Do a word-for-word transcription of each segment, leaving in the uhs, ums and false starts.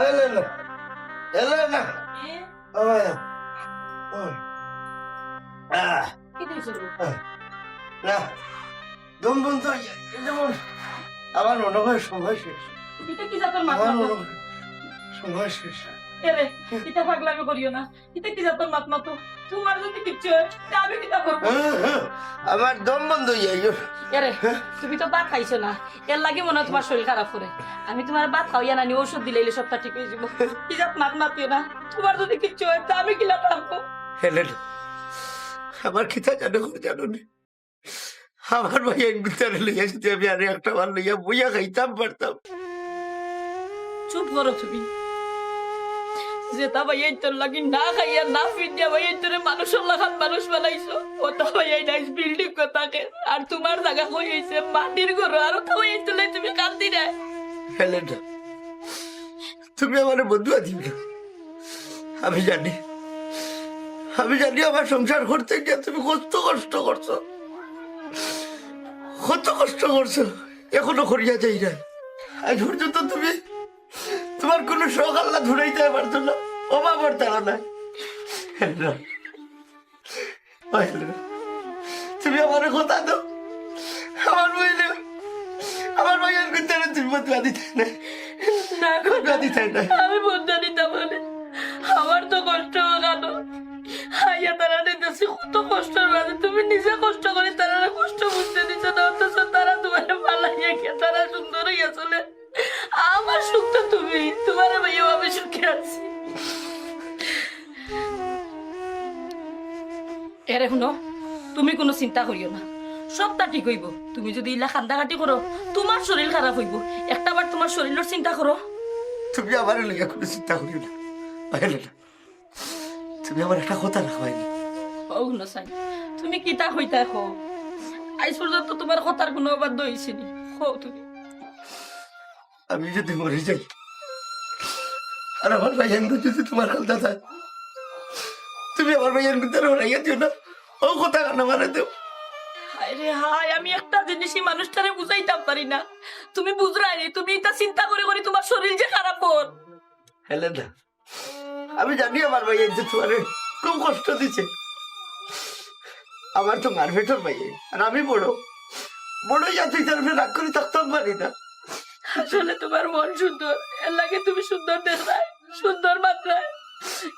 Elena, Elena. কি? আহ, কিতা অইছে? আহ, না, দম বন্ধ অইয়া, এই যেমন আমার মনে হয় সময় শেষ। ইটা কি জাতর মাত আমার মাতো? মনে হয় সময় শেষ। এরে, ইতা পাগলামি করিও না। ইতা কি জাতর মাত মাতো? তুমার যদি কিচ্ছু অয়, তে আমি কিতা করবো? হুম, হুম, আমার দম বন্ধ অইয়া গেল। এরে, তুমি তো ভাত খাইছো না, এরলাগি মনে হয় তুমার শরীর খারাপ করে। আমি তুমার ভাত খাওয়াইয়া নানি ঔষধ দিলাইলে সবটা ঠিক অইযিবো। কি জাত মাত মাতিও না, তুমার যদি কিচ্ছু অয়, তে আমি কিলা থাকবো? হেলেন, আমার কিতা জানো, জানো নি? আমার ভাইয়াইন গুতারে লইয়া যদি আমি আরো একটা বার লইয়া বইয়া খাইতাম পারতাম। চুপ করো তুমি। যেতা ভাইয়াইন তোর লাগি না খাইয়া না ফিন্দিয়া ভাইয়াইন তোরে মানুষর লাখান মানুষ বানাইছো, অতা ভাইয়াইন আইজ বিল্ডিংও থাকে। আর তুমার জাগা কই অইছে মাটির ঘরো, আর অতা ভাইয়াইন তোর লাগি তুমি কান্দিরায়। হেলেনা, তুমি আমারে বদদোয়া দিও না। আমি জানি, আমি জানি আমার সংসার করতে গিয়া তুমি কত কষ্ট করছো, কত কষ্ট করছো, এখনো করিয়া যাইরায়। আইজ পর্যন্ত তুমি তুমার কুনু শখ আহ্লাদ ফুরাইতায় পারছো না, অভাবর তাড়নায়। হেলেনা, পাইলে না। তুমি আমারে কথা দেও। আমার ভাইয়াইন, আমার ভাইয়াইন গুতারে তুমি বদদোয়া দিতায় না। না, বদদোয়া দিতায় না। আমি বদদোয়া দিতাম মানে? আমার তো কষ্ট অখানো। আইয়া তারারে দেখছি কত কষ্টর মাঝে, তুমি নিজে কষ্ট করি তারারে কষ্ট বুঝতে দিছো না, অথচ তারা তুমারে ফালাইয়া গিয়া তারা সুন্দর অইয়া চলে। আমার সুখ তো তুমি, তুমারে পাইয়াউ আমি সুখে আছি। এরে হুনো, তুমি কুনু চিন্তা করিও না, সবটা ঠিক অইবো। তুমি যদি ইলা কান্দাকাটি করো, তুমার শরীর খারাপ অইবো। একটা বার তুমার শরীরর চিন্তা করো। তুমি আমারে লইয়া কুনু চিন্তা করিও না, পাইলে না। তুমি আমার একটা কথা রাখবায় নি? ও হুনো চাইন, তুমি কিতা কইতায় কও? আইজ পর্যন্ত তুমার কথার কুনু অবাধ্য অইছি নি? কও তুমি। আমি যদি মরি যাই, আর আমার ভাইয়াইন যদি তুমার কান্দা যায়, তুমি আমার ভাইয়াইন গুতারে হরাইয়া দিও না। ও কথা কানে মারে দেও। হায় রে হায়, আমি একটা জিনিস ই মানুষটারে বুঝাইতাম পারি না। তুমি বুঝরায় নি, তুমি ইতা চিন্তা করি করি তুমার শরীর যে খারাপ অর। হেলেনা, আমি জানি আমার ভাইয়াইন যে তুমারে খুব কষ্ট দিছে। আমার তো মার পেটর ভাইয়াইন, আর আমি বড়। বড় অইয়া তো ইতার উপরে রাগ করি থাকতাম পারি না। আসলে তুমার মন সুন্দর, এরলাগি তুমি সুন্দর দেখরায়, সুন্দর মাতরায়।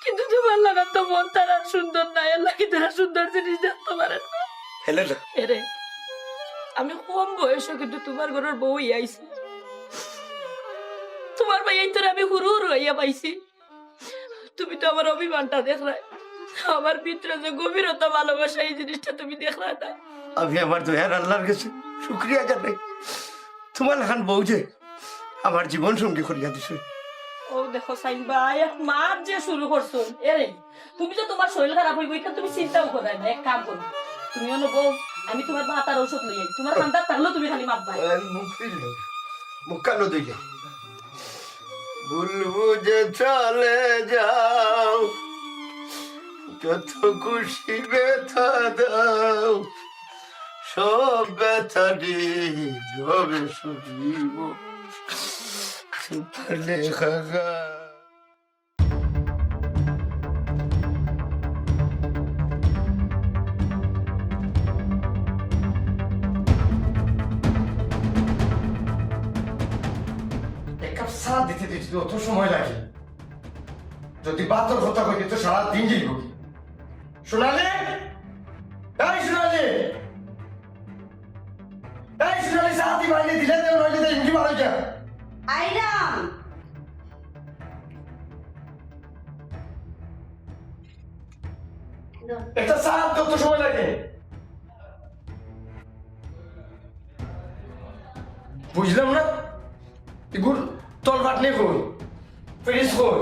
কিন্তু তুমার লাখান তো মন তারার সুন্দর নায়, এরলাগি তারা সুন্দর জিনিস দেখতো পারে না। হেলেনা। এরে, আমি কম বয়সো কিন্তু তুমার ঘরর বউ অইয়া আইছি। তুমার ভাইয়াইন্তরে আমি হুরু হুরু অইয়া পাইছি। তুমি তো আমার অভিমানটা দেখরায়, আমার ভিতরে যে গভীরতা ভালোবাসা, ই জিনিসটা তুমি দেখরায় না। আমি আমার দয়ার আল্লার গেছে শুকরিয়া জানাই, তুমার লাখান বউ যে আমার জীবন সঙ্গী করিয়া দিছে। ও দেখো চাইন বা, এক মাত যে শুরু করছো, এরে, তুমি তো তুমার শরীর খারাপ অইবো, ইটা তুমি চিন্তাও করায় না। এক কাম করো, তুমি অনো বও, আমি তুমার ভাত আর ঔষধ লই আই। তুমার কান্দাত থাকলেও তুমি খালি মাতবায়। মুখ ধুইলে, মুখ কানো ধুইলে। ভুল বুঝে চলে যাও, যত খুশি ব্যথা দাও, সব ব্যথা নীরবে শুনিব তোমার লেখা গান। এক কাপ চা দিতে দিতে তো অত সময় লাগে। যদি ভাতর কথা কইতে তো সারা দিন যাইব কি? সোনালি, এই সোনালি, এই সোনালি, চা দি বাইরে দিলে দেও, নইলে দেই, মুখি মারাই যা। আইরাম। একটা চা আনতে অত সময় লাগে। বুঝলাম না, এগুর তলপাট নেই কই, ফ্রিজ কই?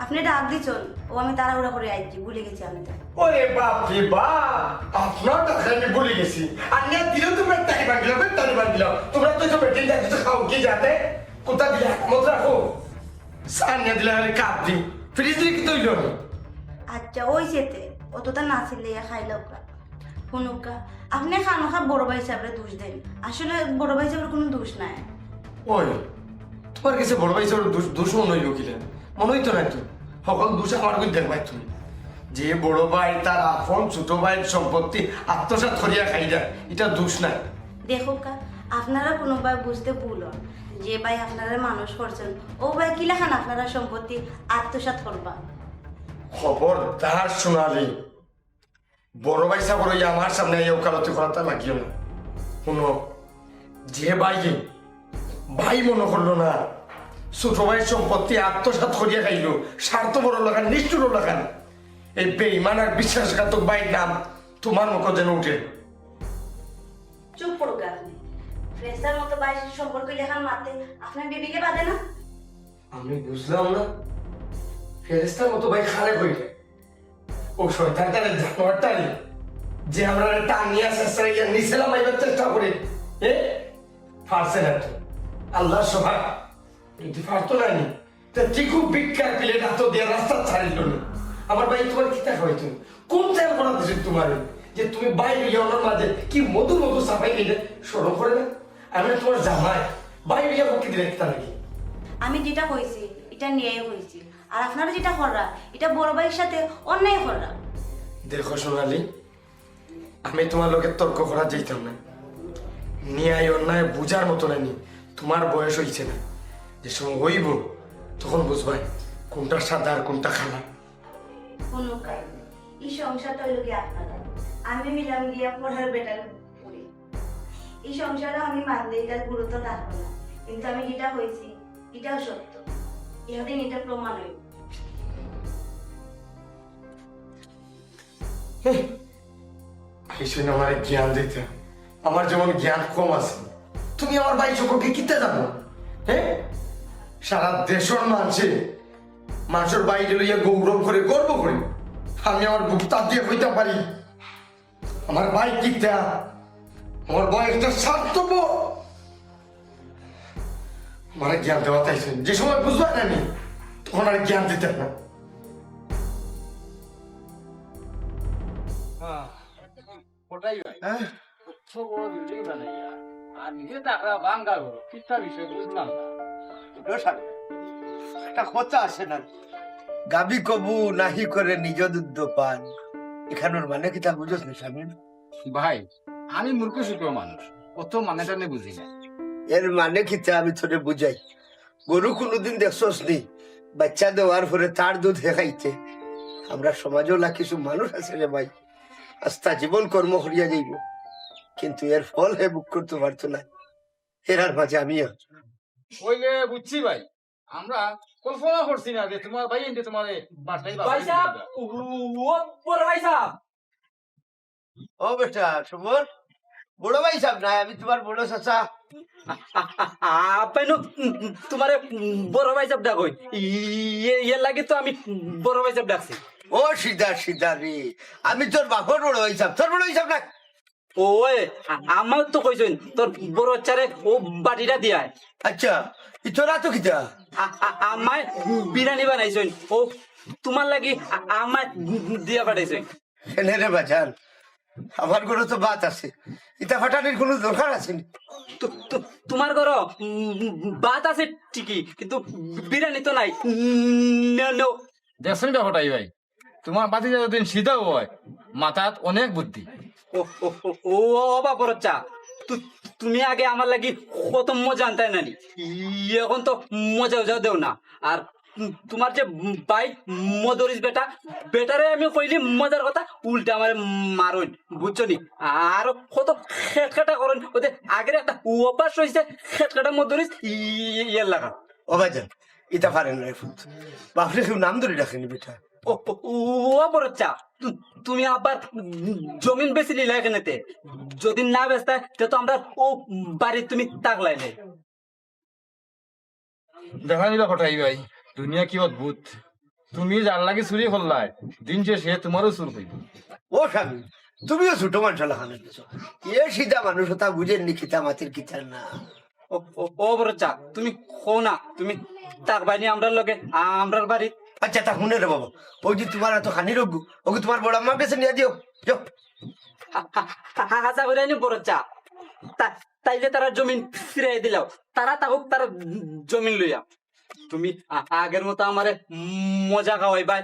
আপনে ডাক দিছইন, অউ আমি তাড়াহুড়া করি আইছি, ভুলি গেছি আমি তো। ওরে বাপ রে বাপ, আপনার ডাকে আমি ভুলি গেছি। আর না দিলেও তোমরা তালি বান্ধিলাও, তালি বান্ধিলাও। তোমরা তো সব বেটিন ডাক দিছো, খাও কি যাতে? কোথা দিলা? মত রাখো। সার নিয়ে দিলে খালি কাপ দি। ফ্রিজ দিয়ে কি তৈল নি? আচ্ছা, ওই যেতে অতটা না ছিলে ইয়া খাইলাউক্কা। হুনুক্কা, আপনি খানোখা বড় ভাই সাহেবরে দোষ দেন। আসলে বড় ভাই সাহেবর কোনো দোষ নাই। ওই, তোমার কাছে বড় ভাই সাহেবর দোষ, দোষ মনে হইল কিনা? মনে হইতো না তো। সকল দোষ আমার উপর দেখবাই তুমি। যে বড় ভাই তার আপন ছোট ভাইর সম্পত্তি আত্মসাৎ করিয়া খাইলা, এটা দোষ নাই। দেখুক্কা, আপনারা কোনোবায় বুঝতে ভুল অর। যে ভাই আপনারা মানুষ করছেন, ও ভাই কিলাখান আপনারা সম্পত্তি আত্মসাৎ করবা? খবরদার সোনালি, বড় ভাই সাহেবর ওই আমার সামনে এই ওকালতি করাটা লাগিও না। শুনো, যে ভাইয়ে ভাই মনে করলো না, ছোট ভাইর সম্পত্তি আত্মসাৎ করিয়া খাইলো, স্বার্থপর লাখান, নিষ্ঠুর লাখান, এই বেইমান আর বিশ্বাসঘাতক ভাইর নাম তোমার মুখো যেন উঠে। চুপ করুক্কা আপনি। ফেরেস্তার মতো ভাই সম্পর্ক লেখান মারতে আপনার বিবেকে বাধে না? আমি বুঝলাম না, ফেরেস্তার মতো ভাই খালে কইলে ও শয়তানটারে, জানোয়ারটারে, যে আমরা টানিয়া শেষরা ইয়া নিচে লামাইবার চেষ্টা করে, এ পারছে না তো। আল্লাহর সভা যদি পারতো না নি, তা ঠিক ভিক্ষার প্লেট হাতো দিয়া রাস্তা ছাড়িল নি। আমার ভাই তোমার কিতা খাওয়াই তুমি? কোন তেল করা দিছে তোমার, যে তুমি বাইরে গিয়ে ওনার মাঝে কি মধু মধু চাপাই গেলে? শরম করে না? আমি তোমার জামাই, বাইরে গিয়ে আমাকে দিলে একটা নাকি? আমি যেটা কইছি, এটা নিয়েই কইছি। আর আপনারা যেটা কররা, এটা বড় ভাইর সাথে অন্যায় কররা। দেখো সোনালি, আমি তোমার লগে তর্ক করা যাইতাম না। ন্যায় অন্যায় বুঝার মতো নাইনি, তোমার বয়স হইছে না। যে সময় হইব, তখন বুঝবাই কোনটা সাদা আর কোনটা কালা। কোনো কারণে এই সংসারটা হইল কি আপনারা, আমি মিলাম গিয়া পড়ার বেটার পুরি। এই সংসারে আমি মানলে এটার গুরুত্ব থাকবো না, কিন্তু আমি যেটা হয়েছি এটাও সত্য। এদিন এটা প্রমাণ হইব। এই শুনে আমার জ্ঞান দিতে, আমার যেমন জ্ঞান কম আছে, তুমি আমার ভাই সম্পর্কে কিতা জানো? হ্যাঁ, সারা দেশের মানষে, মানষের বাইরে লইয়া গৌরব করে, গর্ব করে। আমি আমার বুক তাত দিয়ে কইতাম পারি, আমার ভাই কিতা, আমার ভাই একটা স্বার্থপর। আমার জ্ঞান দেওয়া তাইছেন, যে সময় বুঝবা না নি, তখন আর জ্ঞান দিতে না। হ্যাঁ, ওটাই ভাই। হ্যাঁ? কত বড় বিল্ডিং বানাইয়া, আর নিজে টাকা ভাঙ্গা করো, কিতা বিষয় বুঝলাম না। ওটা কথা আছে না, গাবি কবু নাহি করে নিজ দুধ পান। এখানোর মানে কিতা বুঝোস না, স্বামী? ভাই, আমি মূর্খ সূর্খ মানুষ, অত মানে টানে বুঝি না। এর মানে কিতা আমি তোরে বুঝাই। গরু কোনোদিন দেখছস নি বাচ্চা দেওয়ার পরে তার দুধ হে খাইতে? আমরা সমাজও না কিছু মানুষ আছে রে ভাই, আস্তা জীবন কর্ম করিয়া যাইব, কিন্তু এর ফল হে ভোগ করতে পারতো না। এরার মাঝে আমিও। ওইলে বুঝছি ভাই, আমরা কল্পনা করছি না যে তোমার ভাই এনতে তোমার বাসায় ভাই সাহেব, ও, ও বড় ভাই সাহেব। ও বেটা সুমন, বড় ভাই সাহেব নাই, আমি তোমার বড় চাচা। আপাইনো তোমারে বড় ভাই সাহেব ডাকই। ইয়ে, ইয়ে লাগে তো আমি বড় ভাই সাহেব ডাকছি। ও সিধা সিধা রে, আমি তোর বাপর বড় ভাই সাহেব, তোর বড় ভাই সাহেব না। ওই, আমার তো কইছইন তোর বড় চাচারে ও বাটিটা দিয়ায়। আচ্ছা, ই তোরা তো কিতা? আ-, আ-, আমায় বিরিয়ানি বানাইছইন, ও তোমার লাগি আ-, আমায় দিয়া পাঠাইছইন। এনে রে বাজান, আমার ঘরে তো ভাত আছে, ইতা ফাটানির কোনো দরকার আছে নি। তো-, তো-, তোমার ঘরো উম, ভাত আছে ঠিকই, কিন্তু বিরিয়ানি তো নাই। উম, নেও, নেও। দেখছেন ব্যাপারটাই ভাই, তোমার বাতি যতদিন সিধাও হয়, মাথাত অনেক বুদ্ধি। ও, ও, ও, ও, ও বাবা, বড় চা, তু-, তুমি আগে আমার লাগি কত মজা আনতায় নানি, ই-, এখন তো মজা উজা দেও না। আর তোমার যে ভাই মদরিস বেটা, বেটারে আমি কইলি মজার কথা, উল্টা আমারে মারইন, বুঝছো নি? আর কত খেটখেটা করইন, ওদের আগের একটা অভ্যাস রইছে, খেটখেটা মদরিস ই-, ই-, ইয়ের লাগা। ও ভাইজান, ইতা পারেন না ফুত। বাপরে কেউ নাম ধরে ডাকেনি বেটা। ও, ও, ও, ও বড় চা, তু-, তুমি আবার জমিন বেশি নিলা এখানেতে, যদি না বেচতায়, তে তো আমরা ও বাড়ি তুমি তাকলাই নাই। দেখা নিল কটাই ভাই, দুনিয়া কি অদ্ভুত। তুমি যার লাগি চুরি করলায়, দিন শেষে তোমারও চুর হইব। ও স্বামী, তুমিও ছোট মানুষ লাখান হইতেছ। এ সিধা মানুষ ওটা বুঝেননি কিতা মাতির কিতা না। ও, ও, ও বড় চাচা, তুমি কও না, তুমি থাকবায়নি আমরার লগে, আ-, আমরার বাড়িত। আচ্ছা, তা হুনো রে বাবা, অউ যে তুমার অত খানির অগু, অগু তুমার বড় আম্মার গেছে নিয়া দিও, যাও। হা-, হা-, হা-, হা-, হাছা কইরায়নি বড় চাচা? তা-, তাইলে তারার জমিন ফিরাইয়া দিলাও, তারা থাকউক তারার জমিন লইয়া। তুমি আ-, আগের মতো আমারে মজা খাওয়াইবায়,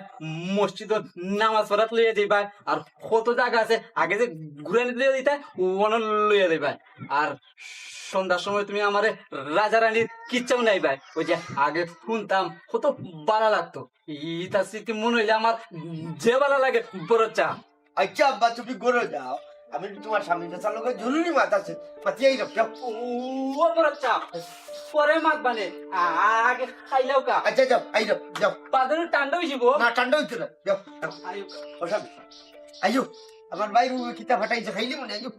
মসজিদো নামাজ পড়াত লইয়া যাইবায়, আর কত জাগা আছে আগে যে ঘুরানিত লইয়া যাইতায়, অনো লইয়া যাইবায়। আর সন্ধ্যার সময় তুমি আমারে রাজা রানীর কিচ্ছা হুনাইবায়, ওই যে আগে হুনতাম, কত ভালা লাগতো। ইতা স্মৃতি মনো অইলে আমার যে ভালা লাগে বড় চাচা। আচ্ছা আব্বা, তুমি ঘরো যাও, আমি তুমার স্বামীর লগে জরুরি মাত আছে, মাতিয়া আইরাম, যাও। ও, ও বড় চাচা, পরে মাতবানে, আ-, আগে খাইলাও কা। আচ্ছা, যাও, আইরাম, যাও। বাজারো ঠান্ডা অইছে গো। না, ঠান্ডা অইতো না, যাও, যাও। আইও। ও স্বামী, আইও, আমার ভাইর বউ কিতা ফাটাইছে, খাইলিমুনে, আইও।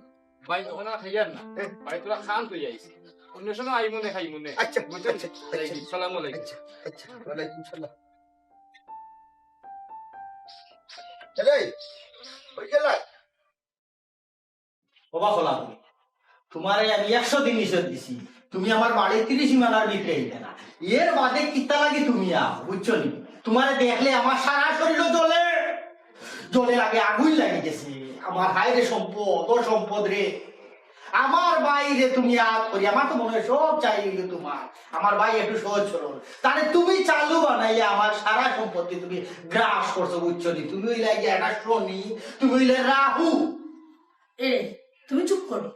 ভাই, অখন আর খাইয়ার না। এ? ভাই, থুড়া খান তো আইছি। অন্য সময় আইমুনে, খাইমুনে। আচ্ছা, বুঝছেন? আচ্ছা, আচ্ছা। সালামু আলাইকুম। আচ্ছা, আচ্ছা, ওয়ালাইকুম সালাম। এরে, কই গেলা? ওবা খোলা তুমি। তুমারে আমি একশো দিন নিষেধ দিছি। তুমি আমার বাড়ির ত্রিশ সীমানার ভিতরে আইবে না। এর বাদে কিতা লাগি তুমি আও, বুঝছো নি? তুমারে দেখলে আমার সারা শরীরও জ্বলে। জ্বলে লাগে, আগুন লাগি গেছে। আমার হায় রে সম্পদ, ও সম্পদ রে। আমার ভাইরে তুমি আত করি, আমার তো মনে অয় সব চাই অইলো তুমার। আমার ভাই একটু সহজ সরল। তারে তুমি চালু বানাইয়া আমার সারা সম্পত্তি তুমি গ্রাস করছো, বুঝছো নি? তুমি অইলা গিয়া একটা শনি, তুমি অইলে রাহু। এ, তুমি চুপ করো।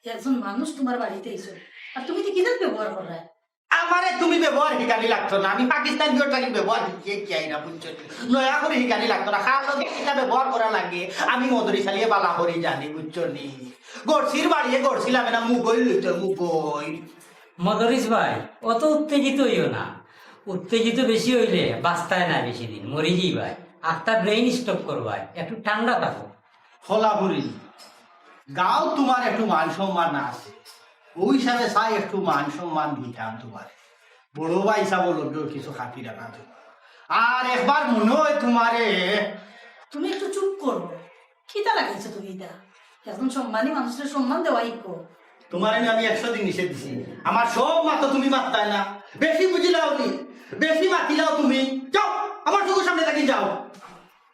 একজন মানুষ তুমার বাড়িত আইছে, আর তুমি তো কিতা ব্যবহার কররায়? আমারে তুমি ব্যবহার হিকানি লাগতো না, আমি পাকিস্তান গিয়া তালি ব্যবহার হিকিয়া আই না, বুঝছো নি? নয়া করি হিকানি লাগতো না, কার লগে কিতা ব্যবহার করা লাগে আমি মদরি চালিয়ে ভালা করি জানি, বুঝছো নি? গড়ছির বাড়িয়ে গড়ছিলাম না, মুগই লইতো মুগই। মদরিছ ভাই, অত উত্তেজিত অইও না। উত্তেজিত বেশি অইলে বাঁচতায় না বেশি দিন, মরি যাইবায়। আখতা brain stroke করবায়, একটু ঠান্ডা থাকো। খোলাপুরি, গাঁও তুমার একটু মান সম্মান আছে, অউ হিসাবে চাই একটু মান সম্মান দিতাম তুমারে। বড় ভাই সাবর লগেও কিছু খাতির আনা তুমার। আর একবার মনো অয় তুমারে। তুমি একটু চুপ করো, কিতা লাগাইছো তুমি ইতা? একজন সম্মানী মানুষরে সম্মান দেওয়া শিখো। তুমারে আমি একশো দিন নিষেধ দিছি, আমার সব মাতো তুমি মাততায় না, বেশি বুঝিলাও নি, বেশি মাতিলাও তুমি। যাও, আমার চউখর সামনে থাকি যাও।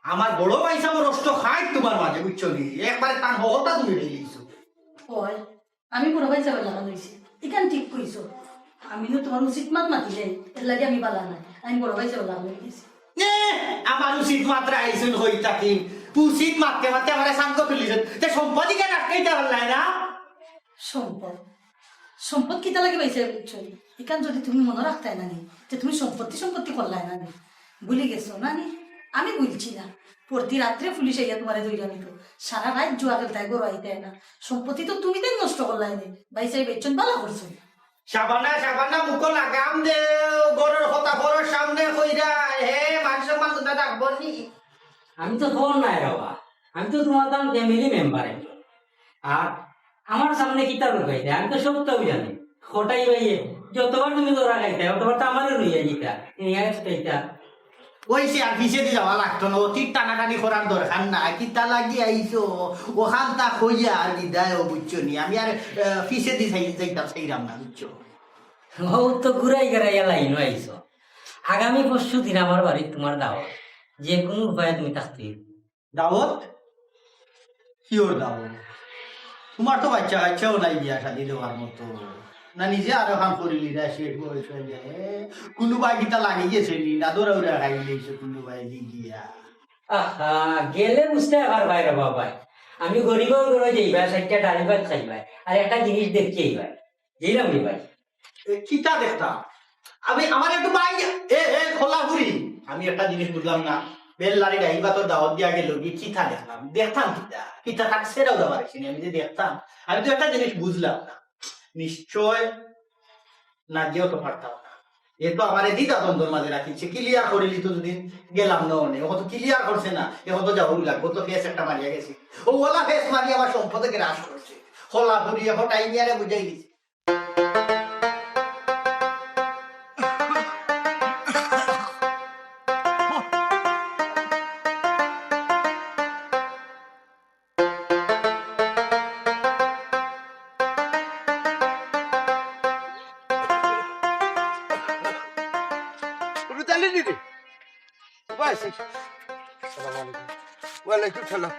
আমার বড় ভাই সাবর রষ্ট খাই তুমার মাঝে, বুঝছো নি? একবারে তান হকলতা তুমি লইলিছো। ওই, আমি বড় ভাই সাবর লাখান অইছি, ইখান ঠিক কইছো। আমি তো তুমার উচিত মাত মাতিলে, এর লাগি আমি ভালা নায়। আমি বড় ভাই সাবর লাখান অই গেছি। এ, আমার উচিত মাতরে আইছইন কই থাকি? উচিত মাততে মাততে আমারে সাঙ্গ তুলিছইন। তে সম্পদ ইখান আটকাইতা পারলায় না? সম্পদ? সম্পদ কিতা লাগি পাইছে বুঝছো নি? ইখান যদি তুমি মনো রাখতায় না নি, তে তুমি সম্পত্তি সম্পত্তি করলায় না নি? ভুলি গেছো না নি? আমি ভুলছি না। প্রতি রাত্রে পুলিশ আইয়া তুমারে ধইরা নিতো। সারা রাইত জুয়া খেলতায়, ঘরো আইতায় না। সম্পত্তি তো তুমি তাইন নষ্ট করলায় নি। ভাই সাব, বেচছইন, ভালা করছইন। শাবানা, শাবানা, মুখো লাগাম দেও, ঘরর কথা ঘরর সামনে কইরা, হে, মান সম্মান তুমরা রাখবো নি? আমি তো খবর নাই রে বা, আমি তো তুমার দাম family member একজন। আর আমার সামনে কিতা লুকাইতায়, আমি তো সবতাউ জানি। কটাই ভাইয়ে, যতবার তুমি ধরা খাইতায়, অতবার তো আমারে লইয়া যিতা, নিয়া ছুটাইতা। অইছে, আর পিছেদি যাওয়া লাগতো না, অতির টানাটানি করার দরকার নাই। কিতা লাগি আইছো? অখানতা কইয়া আর বিদায় অও, বুঝছো নি? আমি আর, আহ, পিছেদি যাই-, যাইতাম চাইরাম না, বুঝছো? অউ তো ঘুরাই ঘুরাইয়া লাইনো আইছো। আগামী পরশু দিন আমার বাড়িত তুমার দাওয়াত, যে কুনু উপায়ে তুমি থাকতে অইবো। দাওয়াত? কিওর দাওয়াত? তুমার তো বাইচ্চা কাইচ্চাও নাই বিয়া শাদি দেওয়ার মতো। না নিজে আরোখান করিলি না, শেষ বয়স অইলে। কুনুবায় কিতা লাগি গেছে নি? না দৌড়াউড়া খাই গেছে কুনুবায় দি গিয়া। আহা, গেলে বুঝতায় পারবায় রে বাবায়। আমি গরিবর ঘরো যাইবায়, চাইরটা ডাইল ভাত খাইবায়, আর একটা জিনিস দেখিয়া আইবায়। যাইরাম রে ভাই। এ, কিতা দেখতাম? আমি, আমার একটু ভাই, এ, এ, খোলাপুরি। আমি একটা জিনিস বুঝলাম না। বেল্লারি ডাইল ভাতর দাওয়াত দিয়া গেলো, কি কিতা দেখলাম? দেখতাম কিতা? কিতা থাকছে না ওটা পারছি না। আমি যে দেখতাম, আমি তো একটা জিনিস বুঝলাম না। নিশ্চয় না গিয়েও তো পারতাম না। এ তো আমারে দ্বিধাদ্বন্দ্বর মাঝে রাখিছে। Clear করিলি তো যদি গেলাম না অনে। অখন তো clear করছে না। অখন তো যাওয়া লাগবো। তো face একটা মারিয়া গেছি। ও ওলা face মারি আমার সম্পদে গ্রাস করছে। খোলাপুরি এখন টাইম ইয়ারে বুঝাই দিছে। দিদি। ওয়াই, আসসালামু আলাইকুম। ওয়ালাইকুম সালাম।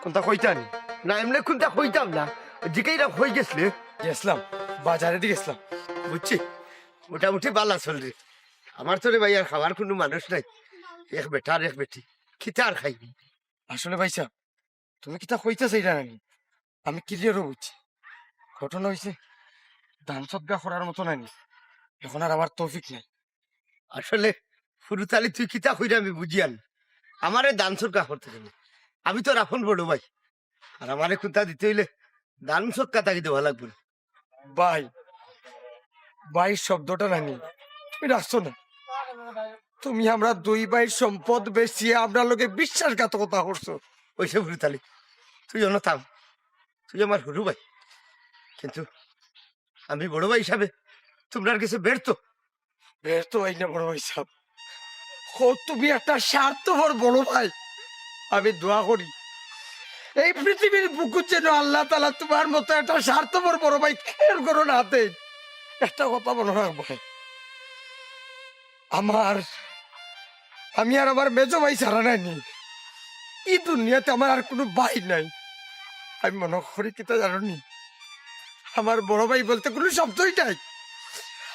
কুনতা কইতা নি? না, এমনে কুনতা কইতাম না। জিকাইরাম কই গেছলে? গেছলাম, বাজারেদি গেছলাম। বুঝছি, মোটামুটি বালা চলরে। আমার তো রে ভাই আর খাওয়ার কুনু মানুষ নাই। এক বেটা আর এক বেটি। কিতা আর খাইবি? আসলে ভাইসাব, তুমি কিতা কইতা চাইরায় নানি? আমি clear-ও বুঝছি। ঘটনা অইছে, দান সদকা করার মতো নানি। এখন আর আমার তৌফিক নাই। আসলে, ফুরুত আলী, তুই কিতা কইরে আমি বুঝিয়ার না। আমারে দান সদকা করতে গেলে আমি তোর আপন বড় ভাই। আর আমারে কুনতা দিতে অইলে দান সদকা থাকি দেওয়া লাগবো না। ভাই, ভাই শব্দটা নানি, তুমি রাখছো না। তুমি আমরা দুই ভাইর সম্পদ বেচিয়া আমরার লগে বিশ্বাসঘাতকতা করছো। অইছে ফুরুত আলী, তুই অনো থাম। তুই আমার হুরু ভাই, কিন্তু আমি বড় ভাই হিসাবে তুমরার গেছে ব্যর্থ। ব্যর্থ অই না বড় ভাইসাব। হো, তুমি একটা স্বার্থপর বড় ভাই। আমি দোয়া করি, এই পৃথিবীর বুকুত যেন আল্লাহ তাআলা তুমার মতো একটা স্বার্থপর বড় ভাই কেউর ঘরো না দেইন। একটা কথা মনো রাখবায়, আমার, আমি আর আমার মেজো ভাই ছাড়া নানি, ই দুনিয়াত আমার আর কুনু ভাই নাই। আমি মনো করি কিতা জানো নি, আমার বড় ভাই বলতে কুনু শব্দই নাই।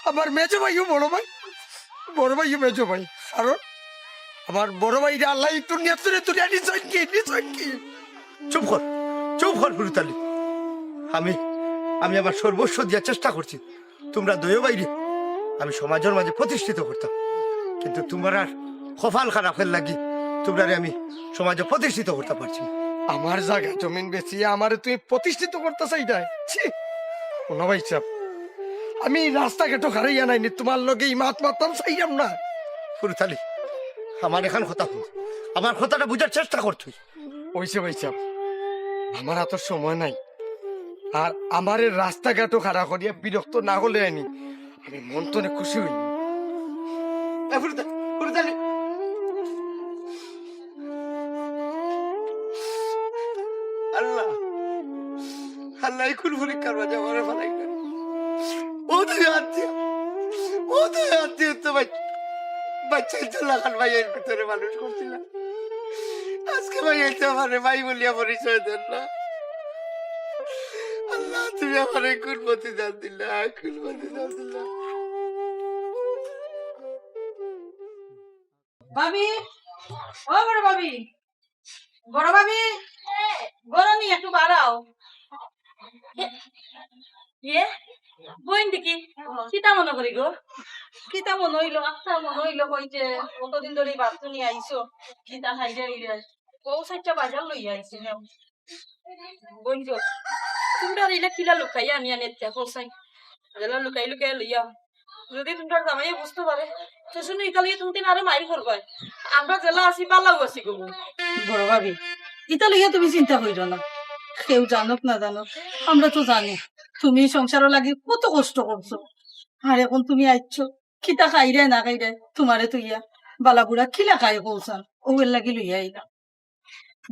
আমার মেজো ভাইও বড় ভাই, বড় ভাইও মেজো ভাই। কারণ আমার বড় ভাইরে আল্লায় ই দুনিয়াত তুলে তুলে নিছইন কি, নিছইন কি? চুপ কর, চুপ কর ফুরুত আলী। আমি, আমি আমার সর্বস্ব দিয়া চেষ্টা করছি তুমরা দুইও ভাইরে আমি সমাজর মাঝে প্রতিষ্ঠিত করতাম, কিন্তু তুমরার কপাল খারাপের লাগি তুমরারে আমি সমাজো প্রতিষ্ঠিত করতাম পারছি না। আমার জাগা জমিন বেচিয়া আমারে তুমি প্রতিষ্ঠিত করতা চাইরায়? ছি! হুনো ভাইসাব, আমি রাস্তাঘাটো খাড়াইয়া নাইনি, তুমার লগে ই মাত মাততাম চাইরাম না। ফুরুত আলী, আমার এখান কথা হুন, আমার কথাটা বুঝার চেষ্টা কর তুই। অইছে ভাইসাব, আমার আতো সময় নাই। আর আমারে রাস্তাঘাটো খাড়া করিয়া বিরক্ত না করলে আনি, আমি মন তনে খুশি অই। এ, ফুরুত আলী, ফুরুত আলী। আল্লাহ, আল্লাহ, ই কুন পরীক্ষার মাঝে আমারে ফালাইলা। ও দুই আত দিয়া, ও দুই আত দিয়া তো বাচ-, বাচ্চা ইচ্ছা লাখান ভাইয়াইর ভিতরে মানুষ করছিলা। আজকে ভাইয়াইতে আমারে ভাই বলিয়া পরিচয় দেন না। আল্লাহ, তুমি আমারে কুন প্রতিদান দিলা, কুন প্রতিদান দিলা? ভাবি, ও বড় ভাবি, বড় ভাবি, ঘরো নি একটু বাড়াও। ইয়ে, বইন দেখি, কিতা মনো করি গো? কিতা মনো অইলো, আচ্ছা মনো অইলো কই যে অতদিন ধরি ভাত নি আইছো, কিতা খাইরে অইরে? বউ চাইরটা বাজার লইয়া আইছি না। বইন গো, তুমরা ইলা কিলা লুকাইয়া আনি আনি এত্তা করছাই? যেলা লুকাই লুকাই লইয়া। যদি তুমরার জামাইয়ে বুঝতো পারে, তে হুনো ইতা লইয়া তুমি তিন আরো মাইর করবায়। আমরা যেলা আছি, বালাউ আছি গো। বড় ভাবি, ইতা লইয়া তুমি চিন্তা কইরো না। কেউ জানউক না জানউক, আমরা তো জানি তুমি সংসারর লাগি কত কষ্ট করছো। আর এখন তুমি আইছো, কিতা খাইরায় না খাইরায়, তুমারে থইয়া বালা বুড়া কিলা খায় কও চাইন, অউ এর লাগি লইয়া আইলাম।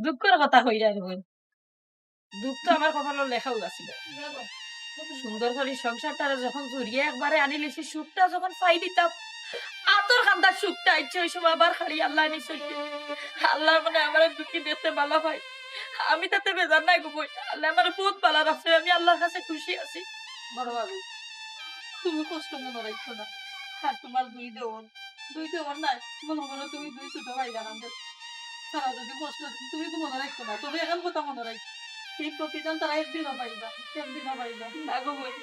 দুঃখর কথা কইরায় রে বইন, দুঃখ তো আমার কপালো লেখাউ আছিল। সুন্দর করি সংসারটারে যখন জুড়িয়া একবারে আনিলিছি, সুখটা যখন পাই দিতাম, আতর কান্দার সুখটা আইছে, ওই সময় আবার খালি আল্লায় নিছইন। আল্লায় মনে আমারে দুঃখী দেখতে বালা পায়। আমি তাতে বেজার নাই গো বইন, আল্লায় আমারে বউত বালা রাখছে, আমি আল্লার কাছে খুশি আছি। বড় ভাবি, তুমি কষ্ট মনো রাখো না। আর তুমার দুই দেওর, দুই দেওর নাই, মনো করো তুমি দুই ছোট ভাই জানান দে। তারা যদি কষ্ট দেয়, তুমি তো মনো রাখো না, তবে এখান কথা মনো রাখো, এই প্রতিদান তারা একদিনও পাইবা, একদিনও পাইবা। না গো বইন,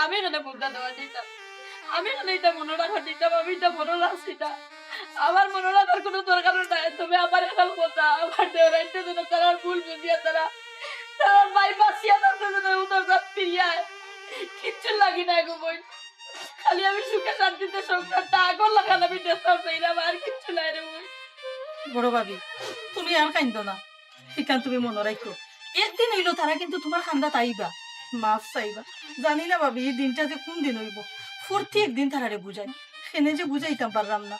আমি এখানে মুদ্রা দেওয়া দিতাম, আমি এখানে এটা মনো রাখা দিতাম, আমি এটা মনো রাখছি না। আমার মনো রাখার কোনো দরকারও নাই, তবে আমার এখন কথা, আমার দেওরাইতে যেন তারা ভুল বুঝিয়া তারা, তারা ভাই বাঁচিয়া থাকতে যেন উদর জাত ফিরিয়া আয়। কিচ্ছু লাগি না গো বইন, খালি আমি সুখে শান্তিতে সংসারটা আগর লাখান আমি দেখতাম চাইরাম, আর কিচ্ছু নাই রে বইন। বড় ভাবি, তুমি আর কাইন্দো না, ইখান তুমি মনো রাখো। একদিন অইলো তারা কিন্তু তুমার কান্দাত আইবা, মাফ চাইবা। জানি না ভাবি, ই দিনটা যে কুন দিন অইবো। প্রত্যেক দিন তারারে বুঝাই, কেনে যে বুঝাইতাম পাররাম না।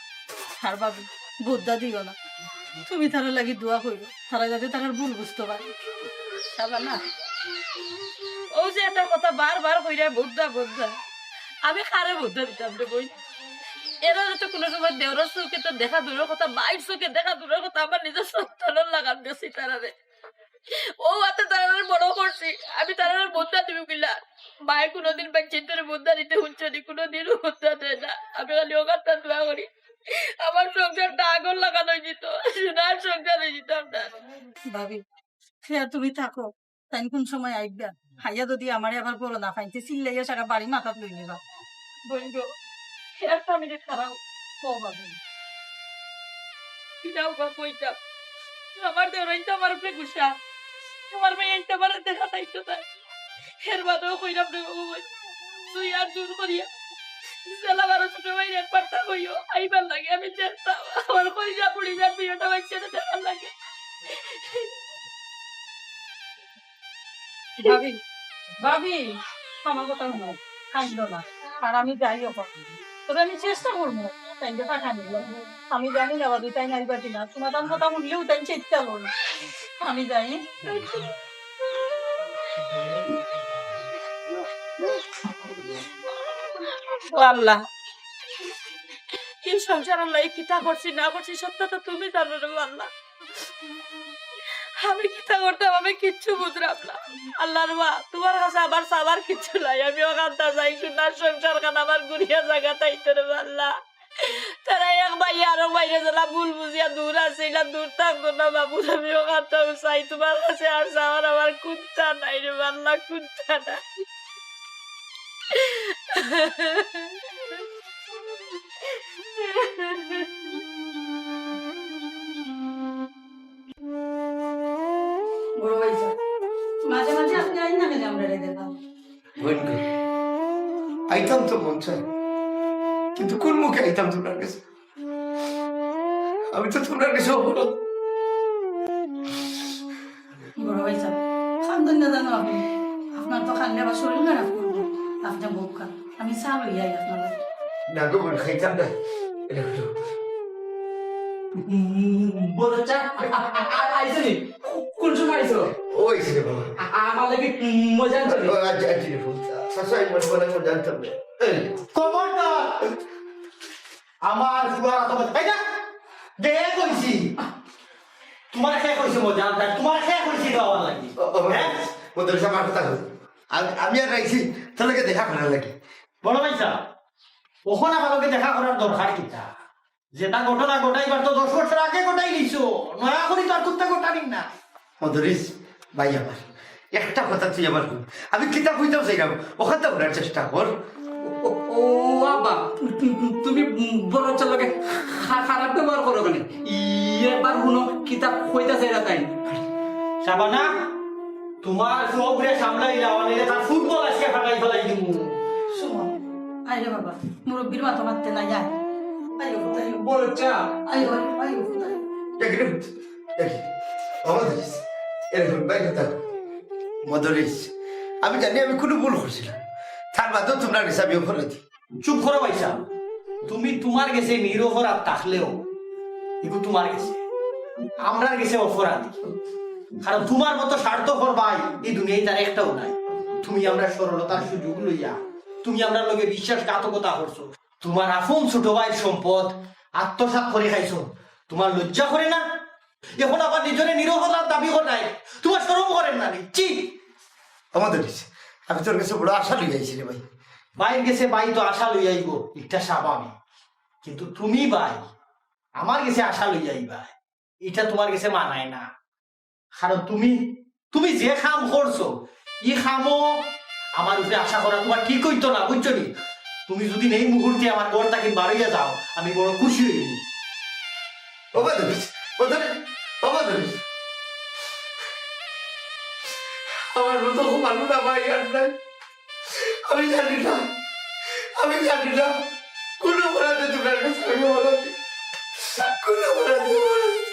আর ভাবি, বদ্দা দিও না, তুমি তারার লাগি দোয়া কইরো, তারা যাতে তারার ভুল বুঝতো পারে। শাবানা, অউ যে একটা কথা বারবার কইরায়, বদ্দা, বদ্দা। আমি কারে বদ্দা দিতাম রে বইন? এরারে তো কুনু সময় দেওরর চউখে তো দেখা দূরর কথা, মাইর চউখে দেখা দূরর কথা, আমার নিজর সন্তানর লাখান দেখছি তারারে। অউ আতে তারারে বড় করছি, আমি তারারে বুদ্ধা দিমু কিলা? মায়ে কুনুদিন বাচ্চাইন্তরে বুদ্ধা দিতে হুনছো নি? কুনুদিনও বুদ্ধা দেয় না। আমি খালি অখানটা দোয়া করি, আমার সংসারটা আগর লাখান অইযিতো, সোনার সংসার অইযিতো আমরার। ভাবি, হে তুমি থাকো, তাইন কুন সময় আইবা? আইয়া যুদি আমারে আবার বড় না পাইন তে চিল্লাইয়া সারা বাড়ি মাথাত লইলিবা। বইন গো, একটা মিনিট খাড়াও। ও বাবা, কিতা বা কইতাম? আমার দেওরাইন তো আমার উপরে গুসা। আমার ভাইয়াইন্তে আমারে দেখা চাইতো না। এর বাদেও কইরাম না গো বইন। তুই আর জোর করিয়া জেলা বারো ছোট ভাইরে একবার তা কইও, আইবার লাগি আমি দেখতাম। আমার কইজা পুড়ি যার দুইটা বাচ্চারে দেখার লাগি। ভাবি, ভাবি, আমার কথা হুনো, কাইন্দো না। আর আমি যাই অখন। তবে আমি চেষ্টা করমু, তাইনরে পাঠানির লাগি। আমি জানি না ভাবি, তাইন আইবা কিনা। তুমার তান কথা হুনলেউ তাইন চেষ্টা করমু। আমি যাই। ও আল্লাহ, ই সংসারর লাগি কিতা করছি না করছি সবটা তো তুমি জানো রে আল্লাহ। আমি কিতা করতাম, আমি কিচ্ছু বুঝরাম না। আল্লাহর মা, তুমার কাছে আমার চাওয়ার কিচ্ছু নাই। আমি অখানতা যাই, সোনার সংসারখান আমার ঘুরিয়া জাগাত আইতো রে আল্লাহ। তারা এক ভাইয়ে আরক ভাইরে যেলা ভুল বুঝিয়া দূর আছে, ইলা দূর থাকতো না বাবু। আমি অখানতাউ চাই, তুমার কাছে আর চাওয়ার আমার কুন্তা নাই রে আল্লাহ, কুন্তা নাই। বড় ভাইসাব, মাঝে মাঝে আপনে আইন না কেনে আমরারে দেখা? বইন গো, আইতাম তো মন চায়, কিন্তু কুন মুখে আইতাম তুমরার গেছে? আমি তো তুমরার গেছে অপরাধ। বড় ভাইসাব, কান্দইন না জানো আপনে? আপনার তো কান্দলে আবার শরীর খারাপ করবো। আপনে বউক্কা, আমি চা লইয়া আই আপনার লাগি। না গো বইন, খাইতাম না। এটা হলো। উম, বড় চা, আ-, আ-, আ-, আইছো নি? কুন সময় আইছো? ও আইছে রে বাবা। আ-, আমার লাগি, উম, মজা আনছো নি? ও, আজ, আজ রে ফুল। চাচা, আমি মনে মনে মজা আনতাম রে। এই। খবরদার! আমার ফুয়ার আতো মজা। এই যা! দে কইছি। তুমারে কে কইছে মজা আনতাম? তুমারে কে কইছে দেওয়ার লাগি? ও, ও, হ্যাঁ? মদরিস, আমার কথা হুন। আমি, আমি আর আইছি, তোর লগে দেখা করার লাগি। বড় ভাইসাব, অখন আমার লগে দেখা করার দরকার কিতা? যেটা ঘটনা ঘটাইবার তো দশ বছর আগে ঘটাই নিছো, নয়া করি তো আর কুন্তা ঘটানি না। মদরিস, ভাই আমার, একটা কথা তুই আমার হুন। আমি কিতা কইতাম চাইরাম, অখানতা হুনার চেষ্টা কর। ও, ও, ও আব্বা, তু-, তু-, তু-, তুমি বড় চাচার লগে খা-, খারাপ ব্যবহার করো কেনে? ই, একবার হুনো, কিতা কইতা চাইরা তাইন। শাবানা, তুমার ফুয়াগুরে সামলাইলাও, নাইলে তার ফুটবল আজকে ফাটাই ফালাই দিমু। শোনো, আয় রে বাবা, মুরব্বির মাথা মারতে নাই, আয়। আয় ও, আয় ও। বড় চা। আয় ও, আয় ও, আয় ও। দেখি রে, দেখি। মদরিস, এরকম ভাই কথা। মদরিস, আমি জানি আমি কুনু ভুল করছি না। তার বাদেও তুমরার গেছে আমি অপরাধী। চুপ করো ভাইসাব। তুমি তুমার গেছে নিরপরাধ থাকলেও ইগু তুমার গেছে, আমরার গেছে অপরাধী। কারণ তুমার মতো স্বার্থপর ভাই ই দুনিয়াত আর একটাও নাই। তুমি আমরার সরলতার সুযোগ লইয়া তুমি আমরার লগে বিশ্বাসঘাতকতা করছো। তুমার আপন ছোট ভাইর সম্পদ আত্মসাৎ করি খাইছো। তুমার লজ্জা করে না? অখন আবার নিজরে নিরপরাধ দাবি করায় তুমার শরম করে না রে? ছি! ও মদরিস, আমি তোর গেছে বড় আশা লইয়া আইছি রে ভাই। ভাইর গেছে ভাই তো আশা লইয়া আইবো, ইটা স্বাভাবিক। কিন্তু তুমি ভাই, আমার গেছে আশা লইয়া আইবায়, ইটা তুমার গেছে মানায় না। কারণ তুমি, তুমি যে কাম করছো, ই কামো আমার উপরে আশা করা তুমার ঠিক অইতো না, বুঝছো নি? তুমি যুদি এই মুহূর্তে আমার ঘর থাকি বারইয়া যাও, আমি বড় খুশি অইমু। ও মদরিস, মদরিস, ও মদরিস। আমার মতো ভালো না ভাই আর নাই। আমি জানি না, আমি জানি না। কুনু অপরাধে তুমরার গেছে আমি অপরাধী। কুনু অপরাধে তুমরার গেছে।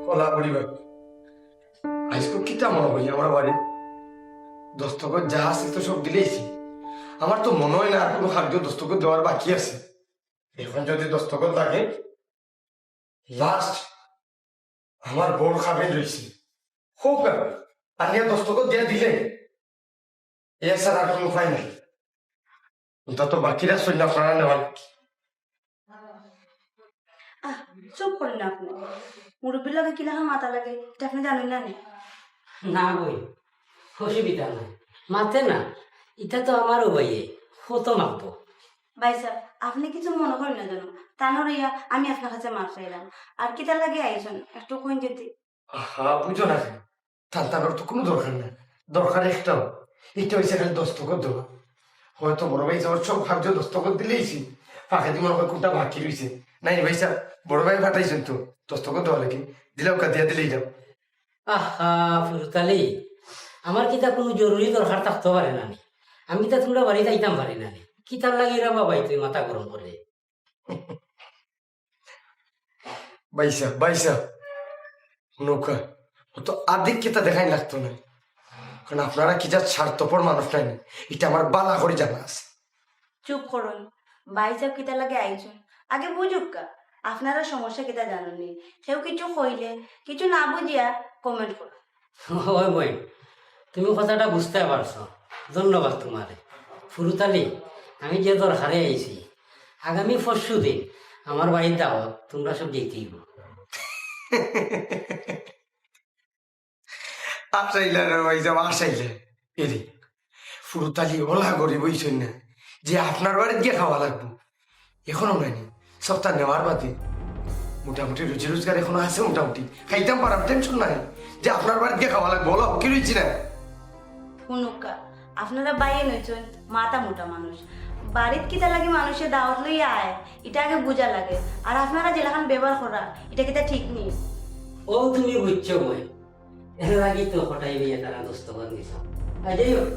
কলা পরিবার। আইজকু কিতা মনে অয় আমার বাড়ি? দস্তখত যা আছে তো সব দিলাইছি। আমার তো মনে হয় না আর কোনো কাগজো দস্তখত দেওয়ার বাকি আছে। এখন যদি দস্তখত লাগে, লাস্ট আমার বড় কাবিন রইছে, হোক না, আনিয়া দস্তখত দিয়া দিলে, এছাড়া আর কোনো উপায় নাই। ওটা তো বাকিরা সৈন্য আপনারা নেওয়ার। আহ, চুপ করইন না আপনে। মুরব্বির লগে কিলাখান মাতা লাগে, ইটা আপনে জানইন না নি? না বইন, অসুবিধা নাই, মাতে না। ইটা তো আমারও ভাইয়ে, কত মাতবো। ভাইসাব, আপনে কিছু মনো করইন না যেন। তানর ইয়া আমি আপনার কাছে মাফ চাইলাম। আর কিতার লাগি আইছইন, একটু কইন যদি। আহা, বুঝো না কেন? তান তানর তো কোনো দরকার নাই। দরকার একটাও, ইটা অইছে খালি দস্তখত দেওয়া। হয়তো বড় ভাইসাবর সব কাগজো দস্তখত দিলাইছি, ফাঁকেদি মনে হয় কোনটা বাকি রইছে। নাইন ভাইসাব, বড় ভাই পাঠাইছইন তো দস্তখত দেওয়ার লাগি, দিলাউক্কা, দিয়া দিলাইলাম। আহা, ফুরুতালি, আমার কিতা কোনো জরুরি দরকার থাকতো পারে না নি? আমি কিতা তুমরার বাড়ি যাইতাম পারি না নি? কিতার লাগি রে বাবা তুই মাথা গরম করে? ভাইসাব, ভাইসাব, নৌকা, অত আধিক্যতা দেখাইন লাগতো না, কারণ আপনারা কিতা স্বার্থপর মানুষ নায়নি, ইটা আমার ভালা করি জানা আছে। চুপ করইন, ভাইসাব কিতার লাগি আইছইন, আগে বুঝউক্কা। আপনারা সমস্যা কিতা জানইন নি, কেউ কিছু কইলে, কিছু না বুঝিয়া কমেন্ট করইন। ওই বইন, তুমি কথাটা বুঝতায় পারছো, ধন্যবাদ তুমারে। ফুরুতালি, আমি যে দরকারে আইছি, আগামী পরশু দিন আমার বাড়ির দাওয়াত, তুমরা সব যাইতে অইবো। আসাইলা রে ভাইসাব, আসাইলা। এরে, ফুরুতালি অলা গরিব অইছইন না যে আপনার বাড়িত গিয়া খাওয়া লাগবো। এখনো নায়নি, সবতা নেওয়ার বাদে। মোটামুটি রুজি রোজগার এখনো আছে, মোটামুটি খাইতাম পারাম, টেনশন নাই। যে আপনার বাড়িত গিয়া খাওয়া লাগবো, অলা ফকির অইছি না। হুনউক্কা, আপনারা ভাইয়াইন অইছইন মাথা মোটা মানুষ। বাড়িত কিতার লাগি মানুষে দাওয়াত লইয়া আয়, ইটা আগে বুঝা লাগে। আর আপনারা যেলাখান ব্যবহার কররা, ইটা কিতা ঠিক নি? ও তুমি বুঝছো বইন, এর লাগি তো কটাই ভাইয়ে তারা দস্তখত নিছইন। আর যাই হোক,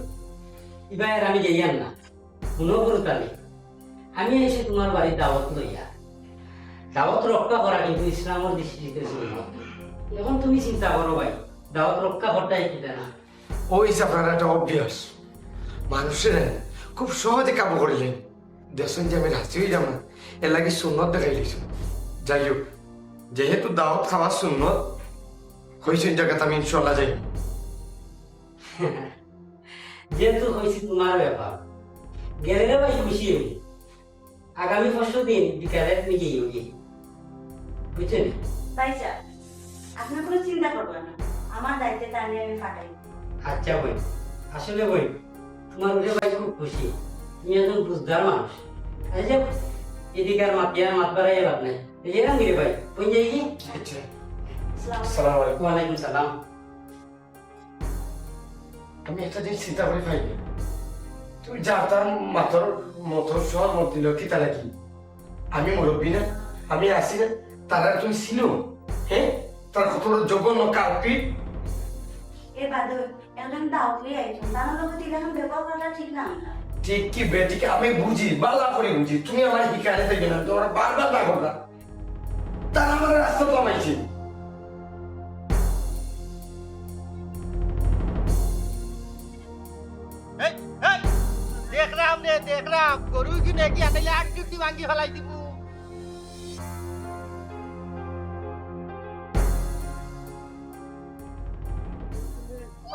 ইবার আমি যাইয়ার না। হুনো ফুরুতালি, আমি আইছি তুমার বাড়ির দাওয়াত লইয়া। দাওয়াত রক্ষা করা কিন্তু ইসলামর দৃষ্টিতে সুন্নত। এখন তুমি চিন্তা করো ভাই, দাওয়াত রক্ষা করতায় কিতা না? ওই যে আপনার একটা অভ্যাস, মানুষরে খুব সহজে কাবু করিলাইন। দেখছইন যে আমি রাজি অইলাম না, এর লাগি সুন্নত দেখাইলাইছইন। যাই হোক, যেহেতু দাওয়াত খাওয়া সুন্নত, কইছইন জাগাত আমি ইনশাল্লাহ যাইমু। যেহেতু কইছি তুমার ব্যাপার, গেলে রে ভাই খুশি অইবো। আগামী পরশু দিন বিকালে তুমি যাইওগি, বুঝছো নি? ভাইসাব, আপনে কোনো চিন্তা করবা না, আমার দায়িত্বে তারে আমি পাঠাই। আচ্ছা বইন, আসলে বইন, তুমার উপরে ভাই খুব খুশি, তুমি একজন বুঝদার মানুষ। এই যে এদিকে আর মাতিয়া মাত বাড়াইয়া লাভ নাই। এই যে এখান দিকে ভাই, বইন যাইগি? আচ্ছা, আসসালামু আসসালামু আলাইকুম। ওয়ালাইকুম সালাম। আমি একটা জিনিস চিন্তা করি পাই না। তুমি যার তার মাতর মতো সহজ মত দিল কিতা লাগি? আমি মুরব্বী না, আমি আছি না, তারা তুমি ছিল, হ্যাঁ? তারা কত বড় জঘন্য কালপ্রিট। এ বাদে একজন দাওয়াত লইয়া আইছইন, তার লগে তো এলাখান ব্যবহার করাটা ঠিক না না। ঠিক কি বেঠিক আমি বুঝি, বালা করে বুঝি। তুমি আমার হিকারে দেবে না, তোমরা বারবার না করবা। তারা আমার রাস্তা কমাইছে। এই, এই, দেখরাম রে, দেখরাম। গরু কি নাকি আটাইলে আট চুটি ভাঙ্গি ফেলাই দিব।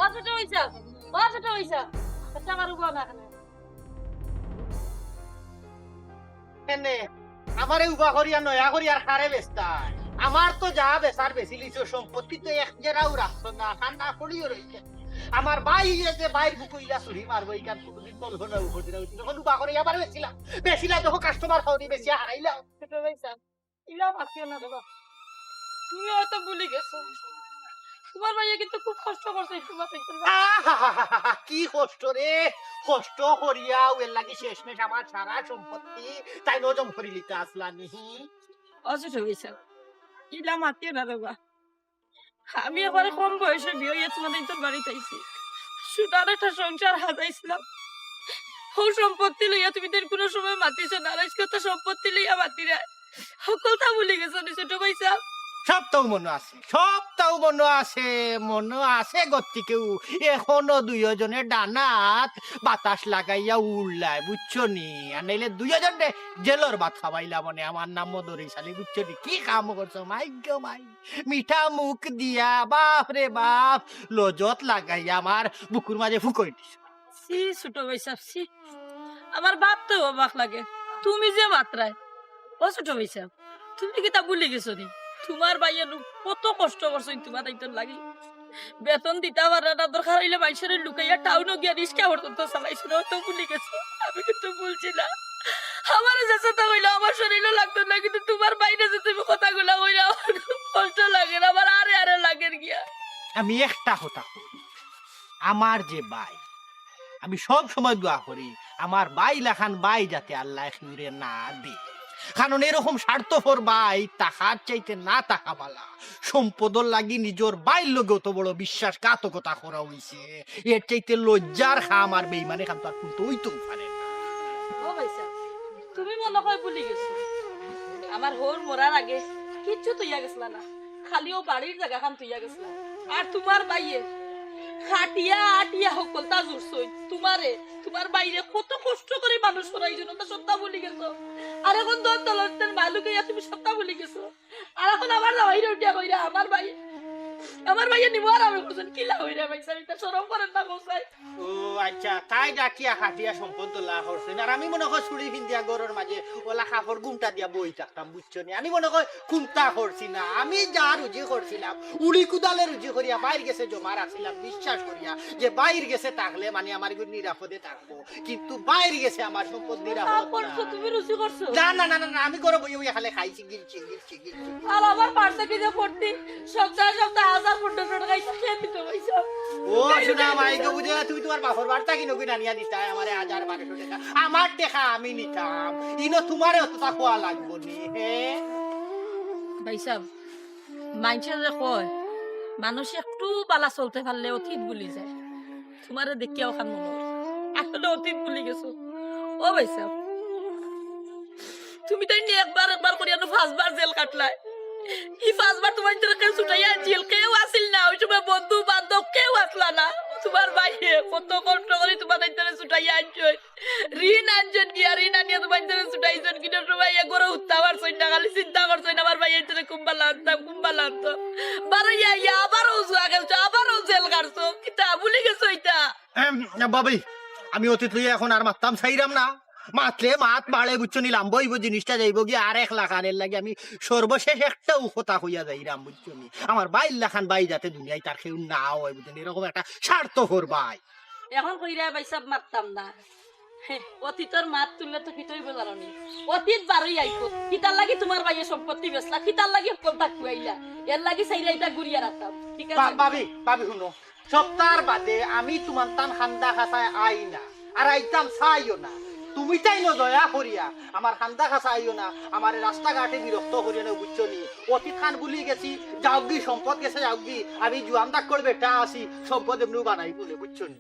ও ছোট অইছা, ও ছোট অইছা, আচ্ছা, আমার উবা না এখানে। এনে, আমারে উবা করিয়া নয়া করিয়া আর কারে বেচতায়? আমার তো যা বেচার বেচিলিছো, সম্পত্তি তো এক জেরাও রাখছো না, কান্না করিও রইছে। আমার ভাই যে ভাইর বুকো ইলা ছুরি মারবো, ইখান কোনোদিন কল্পনা করছি না। যখন উবা করি আবার বেচিলা, বেচিলা দেখো কাস্টমার খাওনি বেচিয়া হারাইলাম। ছোট ভাইছা, ইলা মাতিও না রে বাবা। তুমি হয়তো ভুলি গেছো। তোমার ভাইয়ে কিন্তু খুব কষ্ট করছে, একটু বাঁচাইতে পারবে। আহাহাহাহা, কি কষ্ট রে, কষ্ট করিয়াও এর লাগি শেষমেশ আমার সারা সম্পত্তি তাইন হজম করি লিতা আছলা নি। অসুস্থ হয়েছে। ইলা মাতিও না রে বাবা। আমি একবারে কম বয়সে বিয়া হইয়া তোমার তোর বাড়িত আইছি। সুন্দর একটা সংসার হাজাইছিলাম। ও সম্পত্তি লইয়া তুমি তাইন কোনো সময় মাতিছো না, আর আজকে তো সম্পত্তি লইয়া মাতিরায়। হকলতা ভুলি গেছো নি ছোট ভাইছা? সবতাউ মনো আছে, সবতাউ মনো আছে, মনো আছে গতিকেউ। এখনো দুইওজনে ডানাত বাতাস লাগাইয়া উড়লায়, বুঝছো নি? আর নাইলে দুইওজনরে জেলর ভাত খাওয়াইলাম অনে, আমার নামও ধরিস আলী, বুঝছো নি? কি কাম করছো, মাই গো মাই। মিঠা মুখ দিয়া, বাপ রে বাপ, লজত লাগাইয়া আমার বুকুর মাঝে ফুকই দিছো। ছি, ছোট ভাইসাব, ছি। আমার ভাবতেউ অবাক লাগে, তুমি যে মাতরায়। ও ছোট ভাইসাব, তুমি কিতা ভুলি গেছো নি? তুমার ভাইয়ে নু কত কষ্ট করছইন তুমার দায়িত্বর লাগি। বেতন দিতা পাররা না, দরকার অইলে মাইনষরে লুকাইয়া টাউনো গিয়া রিক্সা পর্যন্ত চালাইছইন, অতা ভুলি গেছো? আমি কিন্তু ভুলছি না। আমারে যে কথা কইলা, আমার শরীরও লাগতো না, কিন্তু তুমার ভাইরে যে তুমি কথাগুলা কইলা, আমার খুব কষ্ট লাগের, আমার আরে আরে লাগের গিয়া। আমি একটা কথা কই, আমার যে ভাই, আমি সব সময় দোয়া করি, আমার ভাই লাখান ভাই যাতে আল্লায় কেউরে না দে। কারণ এরকম স্বার্থপর ভাই থাকার চাইতে না থাকা ভালা। সম্পদর লাগি নিজর ভাইর লগে অত বড় বিশ্বাসঘাতকতা করা অইছে, এর চাইতে লজ্জার কাম আর বেইমানি কাম তো আর কুন্তা অইতেউ পারে না। ও ভাইসাব, তুমি মনো কয় ভুলি গেছো, আমার হউর মরার আগে কিচ্ছু থইয়া গেছলা না। খালি অউ বাড়ির জাগাখান থইয়া গেছলা। আর তুমার ভাইয়ে খাটিয়া আটিয়া হক্কলতা জুড়ছইন। তুমারে, তুমার ভাইরে কত কষ্ট করি মানুষ করাইছইন, অতা সবতা ভুলি গেছো। আর অখন ধন দৌলতর মালিক অইয়া তুমি সবতা ভুলি গেছো। আর অখন আমার জামাইরে উঠিয়া কইরা, আমার ভাই, আমার ভাইয়ে নিমু আর আমি কইছইন, কিলা কইরা ভাইসাব, ইতা শরম করের না কও চাই? ও আচ্ছা, তাইন আটিয়া খাটিয়া সম্পদ লাভ করছইন, আর আমি মনো কয় চুড়ি পিন্দিয়া ঘরর মাঝে অলা কাপড় গুমটা দিয়া বই থাকতাম, বুঝছো নি? আমি মনো কয় কুন্তা করছি না, আমি যা রুজি করছিলাম, উড়ি কুদালে রুজি করিয়া ভাইর গেছে জমা রাখছিলাম, বিশ্বাস করিয়া যে ভাইর গেছে থাকলে মানে আমার এগু নিরাপদে থাকবো, কিন্তু ভাইর গেছে আমার সম্পদ নিরাপদ না। করছো, তুমি রুজি করছো? না, না, না, না, না, আমি ঘরো বইয়া বইয়া খালি খাইছি, গিলছি, গিলছি, গিলছি। আর আমার পার্সে কি যে ভর্তি, সপ্তাহে সপ্তাহে হাজার পনেরোশো টাকা ইসে খেয়ে দিতে পয়সা। ও, শোনা, মাই গো, বুঝে না, তুমি তুমার বাপর বাড়ি থাকি নগি নানিয়া দিতায় আমারে হাজার বারোশো টাকা। আমার টাকা আমি নিতাম। ইনো তুমারে অততা কওয়া লাগবো নি, হে? ভাইসাব, মাইনষে যে কয়, মানুষ একটু ভালা চলতে পারলে অতীত ভুলি যায়। তুমারে দেখিয়া অখান মনো অয়। আসলে অতীত ভুলি গেছো। ও ভাইসাব, তুমি তাইন একবার একবার করিয়া নু পাঁচবার জেল কাটলায়। ই পাঁচবার তুমার ভিতরে কেউ ছুটাইয়া আনছিল, কেউ আছিল না। অউ সময় বন্ধু বান্ধব কেউ আছলা না। তুমার ভাইয়ে কত কষ্ট করি তুমার ভিতরে ছুটাইয়া আনছইন। ঋণ আনছইন গিয়া, ঋণ আনিয়া তুমার ভিতরে ছুটাইছইন। কিন্তু তুমার ভাইয়ে ঘরো উঠতা পারছইন না, খালি চিন্তা করছইন, আমার ভাইর ভিতরে কুনবালা আনতাম, কুনবালা আনতাম। বারইয়া আইয়া আবারও জুয়া খেলছো, আবারও জেল কাটছো। কিতা ভুলি গেছো ইতা? এম, ভাবি, আমি অতীত লইয়া অখন আর মাততাম চাইরাম না। মাতলে মাত বাড়ে, বুঝছো নি, লাম্বা অইবো জিনিসটা, যাইবো গিয়া আরেক লাখান। এর লাগি আমি সর্বশেষ একটাউ কথা কইয়া যাইরাম, বুঝছো নি, আমার ভাইর লাখান ভাই যাতে দুনিয়াত আর কেউ না অয়, বুঝছো নি, এরকম একটা স্বার্থপর ভাই। অখন কইরা ভাইসাব মাততাম না। হে, অতীতর মাত তুললে তো কিতা অইবো জানো নি? অতীত বারই আইবো। কিতার লাগি তুমার ভাইয়ে সম্পত্তি বেচলা, কিতার লাগি হক্কলতা খুয়াইলা, এর লাগি চাইরা ইটা ঘুরিয়া রাখতাম। ঠিক আছে? বা-, ভাবি, ভাবি, হুনো, সপ্তাহর বাদে আমি তুমার তান কান্দা কাছায় আই না, আর আইতাম চাইও না। তুমি তাইন দয়া করিয়া আমার কান্দা কাছায় আইও না, আমারে রাস্তাঘাটে বিরক্ত করিও না, বুঝছো নি? অতীতখান ভুলি গেছি, যাউকগি, সম্পদ গেছে যাউকগি, আমি জুয়ান ডাক্কর বেটা আছি, সম্পদ এমনেউ বানাইবো নে, বুঝছো নি?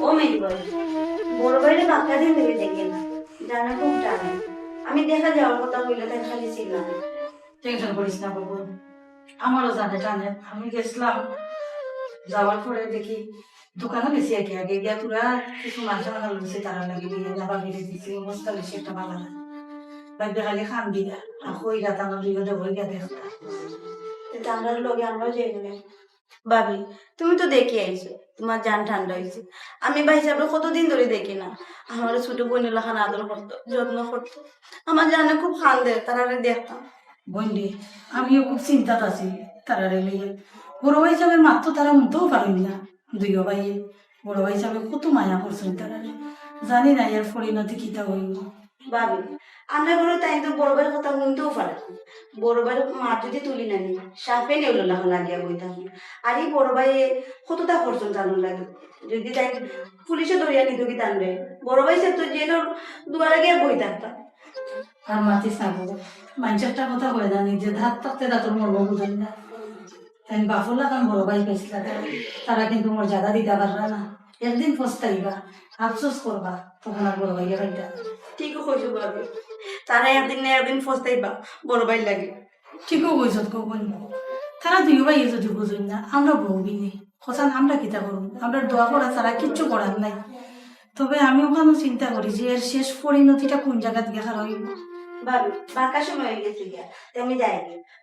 ও মেজবাই, বড় ভাইরে বাক্কা দিন ধরি দেখি না, জানে খুব টানে। আমি দেখা যাওয়ার কথা কইলে তাই খালি ছিলাম। Tension করিস না বাবু, আমারও জানে টানে। আমি গেছিলাম, যাওয়ার পরে দেখি দোকানো গেছি আগে আগে, গিয়া পুরা কিছু মাংস মাথা লইছি, তারা লাগি দিয়ে যাবা ফিরে দিছি, অবস্থা বেশি একটা ভালো না। ভাই বেকালে খান দিয়া, আর কই রাত আমার দুই ঘন্টা হয়ে গিয়া দেখলাম। এটা আমরা লগে আমরাও যাই না। ভাবি, তুমি তো দেখি আইছো, তুমার জান ঠান্ডা অইছে। আমি ভাইসাবরে কতদিন ধরি দেখি না, আমারে ছোট বইনর লাখান আদর করতো, যত্ন করতো। আমার জানে খুব কান্দের, তারারে দেখতাম। বইনরে, আমিও খুব চিন্তাত আছি তারারে লইয়া। বড় ভাইসাবর মাত তো তারা হুনতেও পারইন না, দুইও ভাইয়ে। বড় ভাইসাবে কত মায়া করছইন তারারে, জানি না এর পরিণতি কিতা অইবো। ভাবি, আমরা ঘরো তাইন তো বড় ভাইর কথা হুনতেও পারে না। বড় ভাইর মাত যদি তুলি না নি, সাপে নেউলর লাখান লাগিয়া বই থাকইন। আর ই বড় ভাইয়ে কততা করছইন জানইন লাগে। যদি তাইন পুলিশে ধরিয়া নিতো কিতা তানরে, বড় ভাইসাব তো জেলর দুয়ারে গিয়া বই থাকতা। আর মাতিস না গো, মাইনষে একটা কথা কয় জানি যে দাঁত থাকতে দাঁতর মর্ম বুঝইন না। তাইন বাফর লাখান বড় ভাই পাইছলা, তারা কিন্তু মর্যাদা দিতা পাররা না। একদিন পস্তাইবা, আফসোস করবা, তখন আর বড় ভাইয়ে পাইতা। ঠিকউ কইছো ভাবি, তারা একদিন না একদিন পস্তাইবা বড় ভাইর লাগি। ঠিকউ কইছত গো বইন। তারা দুইও ভাইয়ে যদি বুঝইন না, আমরা বউ বিনে। কথা আমরা কিতা করমু? আমরার দোয়া করা ছাড়া কিচ্ছু করার নাই। তবে আমি অখানউ চিন্তা করি যে এর শেষ পরিণতিটা কুন জাগাত গিয়া খাড়া অইবো। ভাবি, বাক্কা সময় অইগেছে গিয়া, তে আমি যাই।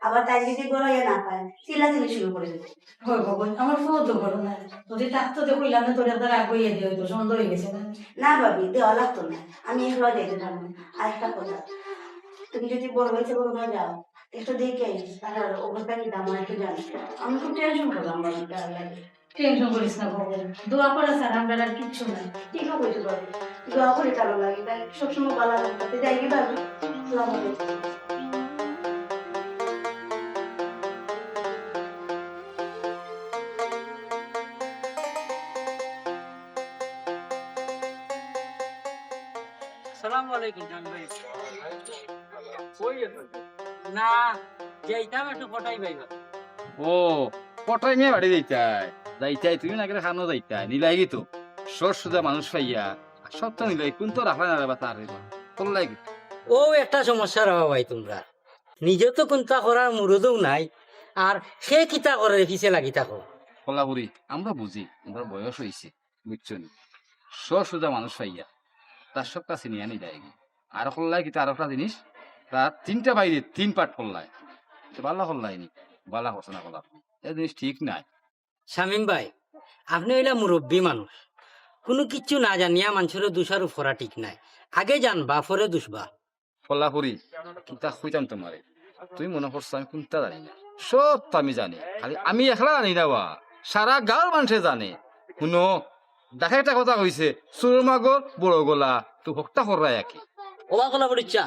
আবার তাইন যদি ঘরো আইয়া না পাইন, চিল্লাচিল্লি শুরু করি দিবো। অয় গো বইন, আমার ফুয়াও তো ঘরো নাই। যদি থাকতো তে কইলাম না, তোরে একবার আগ অইয়া দিয়া অইতো, সন্ধ্যা অইগেছে না? না ভাবি, দেওয়া লাগতো না, আমি একলা যাইতে পারমু। আর একটা কথা, তুমি যদি বড় ভাইসাবর ঘরো যাও, একটু দেখিয়া আইস, তারার অবস্থা কিতা আমার একটু জানাইস। আমি খুব টেনশন করলাম ভাবি, তারার লাগি। টেনশন করিস না বাবা, দোয়া করা ছাড়া আমরার আর কিচ্ছু নাই। ঠিকউ কইছো ভাবি, দোয়া করি তারার লাগি, তাইন সবসময় ভালা থাকতা। যাই গি ভাবি, আসসালামু আলাইকুম। আসসালামু আলাইকুম জান ভাই। কই গেছো? না, যাইতাম একটু কটাই ভাই। ও, কটাই মিয়া বাড়ি যাইতায়? যাইতায়, তুমি না গেলে খানো যাইতায়, নিলাইগি তো। সর সুজা মানুষ পাইয়া, সব তো নিলাই, কুন্তা রাখলা না রে বা তার রে বা। তোর লাগি। ও একটা সমস্যা রে বা ভাই তুমরা। নিজে তো কুন্তা করার মুরুদও নাই, আর হে কিতা করে পিছে লাগি থাকো। কলাপুরি, আমরা বুঝি, আমরার বয়স অইছে। বুঝছো নি? সর সুজা মানুষ পাইয়া, তার সব কাছে নিয়া নি যায়গি। আর করলায় কিতা আর একটা জিনিস, তার তিনটা বাইরে তিন পার্ট করলায়। তো ভালা করলায় নি, ভালা করছে না করলা। এই জিনিস ঠিক নাই। শামীম ভাই, আপনে অইলা মুরব্বি মানুষ, কুনু কিচ্ছু না জানিয়া মানষরে দুষারোপ করা ঠিক নাই। আগে জানবা, পরে দুষবা। কলাপুরি, কিতা কইতাম তুমারে? তুমি মনো করছো আমি কুন্তা জানি না? সব তো আমি জানি, খালি আমি একলা জানি না বা, সারা গাঁওর মানষে জানে। হুনো, ডাকে একটা কথা কইছে, চুরর মাগর বড় গলা, তো হকটা কররায় একই। ওবা কলাপুরির চা,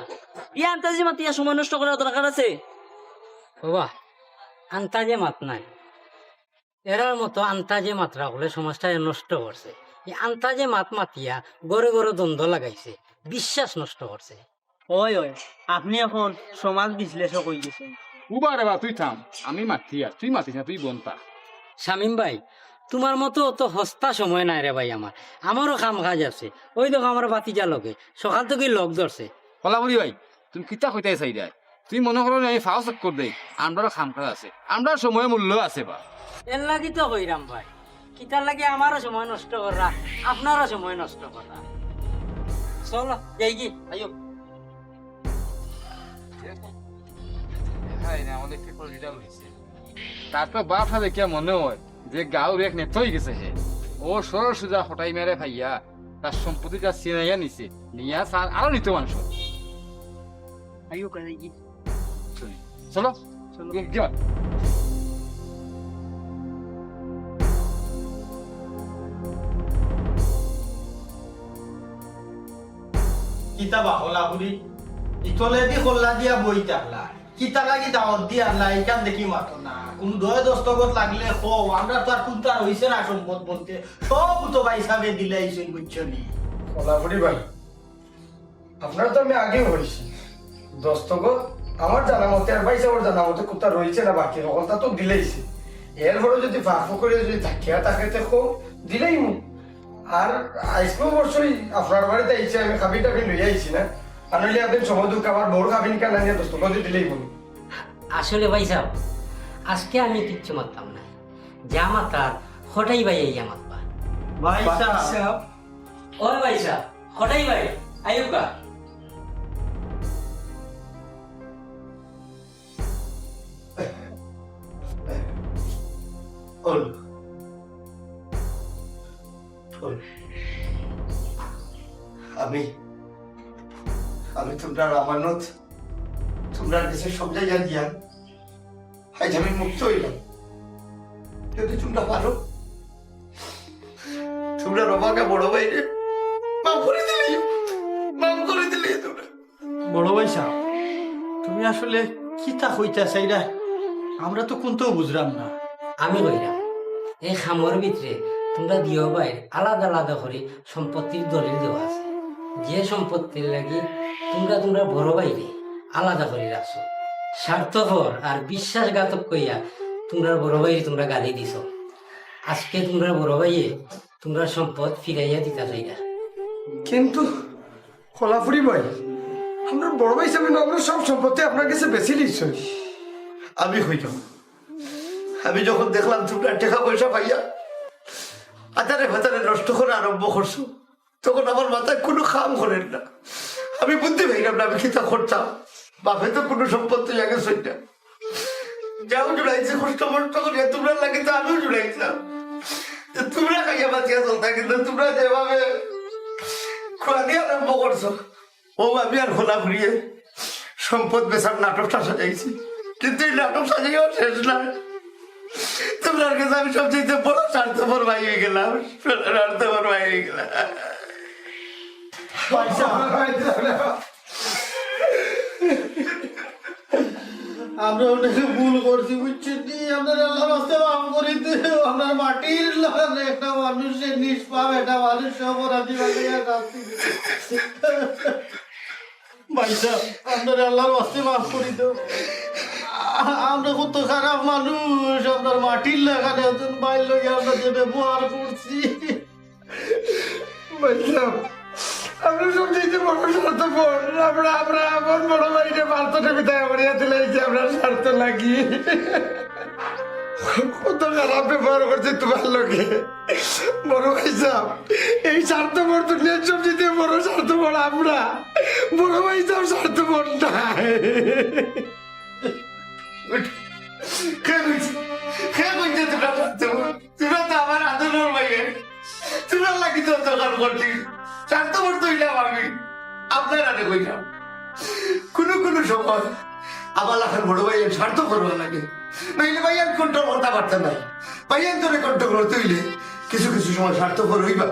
ই আন্তাজি মাতিয়া সময় নষ্ট করার দরকার আছে? ওবা, আন্তাজে মাত নাই। এরার মতো আন্তাজে মাতরা অকলে সমাজটারে নষ্ট করছে। ই আন্তাজে মাত মাতিয়া ঘরে ঘরে দ্বন্দ্ব লাগাইছে, বিশ্বাস নষ্ট করছে। ওই, ওই, আপনে অখন সমাজ বিশ্লেষক অইগেছইন। উবা রে বা, তুই থাম, আমি মাতি আর, তুই মাতিস না, তুই বনতা। শামীম ভাই, তুমার মতো অত হস্তা সময় নাই রে ভাই আমার, আমারও কাম কাজ আছে। ওই দেখো আমার ভাতিজা লগে, সকাল থাকি লগ ধরছে। কলাপুরি ভাই, তুমি কিতা কইতায় চাইরায়? তুমি মনো করো নি আমি ফাও চক্কর দেই? আমরারও কাম কাজ আছে, আমরার সময় মূল্য আছে বা। এর লাগি তো কইরাম ভাই, কিতার লাগি আমারও সময় নষ্ট কররা, আপনারও সময় নষ্ট কররা। চলো, যাইগি, আইও। হায় রে, আমাদের কি করে result হইছে? তার তো বাপটা দেখিয়া মনে হয় যে গাঁওর এক নেতা অইগেছে হে। ও সরল সুজা কটাই মিয়ারে পাইয়া তার সম্পত্তিটা ছিনাইয়া নিছে, নিয়া সার আরো নিত মানষর। আইও, কাজে কি? চলো। চলো। গিয়া। কিতা বা কলাপুরি, ইতলেদি কল্লা দিয়া বই থাকলা। কিতা লাগি দাওয়াত দি আনলা, ইখান দেখি মাতো না। কুনু দয় দস্তখত লাগলে কও, আমরার তো আর কুন্তা রইছে না সম্পদ বলতে। সব তো ভাইসাবে দিলাইছইন, বুঝছো নি? কলাপুরি ভাই, আপনারে তো আমি আগেও কইছি, দস্তখত আমার জানা মতে আর ভাইসাবর জানা মতে কুন্তা রইছে না, বাকি হকলতা তো দিলাইছে। এরপরেও যদি ফাঁক ফোকরে যদি থাকিয়া থাকে, তে কও, দিলাইমু। আর আইজকে অবশ্যই আপনার বাড়িত আইছি, আমি কাবিন টাবিন লইয়া আইছি না। আর নইলে একদিন সময় দুঃখ আমার বউর কাবিন কানা নিয়া দস্তখত দিলাইমু। আসলে ভাইসাব, আজকে আমি কিচ্ছু মাততাম না। যা মাতার, কটাই ভাই আইয়া মাতবা। ভাইসাব। ওই ভাইসাব, কটাই ভাই, আইউক্কা। ওল। ওল। আমি, আমি তুমরার আমানত, তুমরার গেছে সব জাগাত দিয়া, আইজ আমি মুক্ত অইলাম। যদি তুমরা পারো, তুমরার অবাকা বড় ভাইরে মাফ করি দিলাইও, মাফ করি দিলাইও তুমরা। বড় ভাইসাব, তুমি আসলে কিতা কইতা চাইরায়? আমরা তো কুন্তাউ বুঝরাম না। আমি কইরাম, এই কামর ভিতরে তুমরা দুইও ভাইর আলাদা আলাদা করি সম্পত্তির দলিল দেওয়া আছে। যে সম্পত্তির লাগি তুমরা তুমরার বড় ভাইরে আলাদা করি রাখছো, স্বার্থপর আর বিশ্বাসঘাতক কইয়া তুমরার বড় ভাইরে তুমরা গালি দিছো। আজকে তুমরার বড় ভাইয়ে তুমরার সম্পদ ফিরাইয়া দিতা চাইরা। কিন্তু কলাফুরি ভাই, আমরার বড় ভাইসাবে না আমরার সব সম্পত্তি আপনার গেছে বেচিলিছইন। আমি কইরাম, আমি যখন দেখলাম তুমরা টেকা পয়সা পাইয়া আতারে ফাতারে নষ্ট করা আরম্ভ করছো, তখন আমার মাথায় কুনু কাম করের না। আমি বুদ্ধি পাইরাম না আমি কিতা করতাম। বাপে তো কুনু সম্পদ লইয়া গেছইন না। যাও জুড়াইছি কষ্ট মষ্ট করিয়া, তুমরার লাগি তো আমিও জুড়াইছিলাম। যে তুমরা খাইয়া বাঁচিয়া চলতা, কিন্তু তুমরা যেভাবে খুয়ানি আরম্ভ করছো, ও আমি আর কলাফুরিয়ে সম্পদ বেচার নাটকটা সাজাইছি, কিন্তু এই নাটক সাজাইয়াও শেষ না। তুমরার গেছে আমি সবচেয়ে বড় স্বার্থপর ভাই অইগেলাম, স্বার্থপর ভাই অইগেলাম। আমরা অনেক ভুল করছি, বুঝছইন নি? আপনার আল্লাহর ওয়াস্তে মাফ করি দেও। আপনার মাটির লাখান একটা মানুষরে, নিষ্পাপ একটা মানুষরে অপরাধী বানাইয়া শাস্তি দিছে। ভাইসাব, আপনার আল্লাহর ওয়াস্তে মাফ করি দেও। আ-, আমরা কত খারাপ মানুষ, আপনার মাটির লাখান একজন ভাইর লগে আমরা যে ব্যবহার করছি। ভাইসাব, আমরা সবচেয়ে বড় স্বার্থপর। আমরা, আমরা আমার বড় ভাইরে পার্থরে বিদায় করিয়া দিলাইছি আমরা স্বার্থ লাগি। কত খারাপ ব্যবহার করছি তুমার লগে। বড় ভাইসাব, এই স্বার্থপর দুনিয়ার সবচেয়ে বড় স্বার্থপর আমরা। বড় ভাইসাব স্বার্থপর না। কে কইছে? কে কইছে তুমরা স্বার্থপর? তুমরা তো আমার আদরর ভাই। তুমরার লাগি তো অত কাম করছি। স্বার্থপর তো অইলাম আমি। আপনারারে কইরাম, কুনু কুনু সময় আমার লাখান বড় ভাইয়াইন স্বার্থপর অওয়া লাগে। নাইলে ভাইয়াইন control করতা পারতা নায়। ভাইয়াইনতরে control করতে অইলে কিছু কিছু সময় স্বার্থপর অইবা।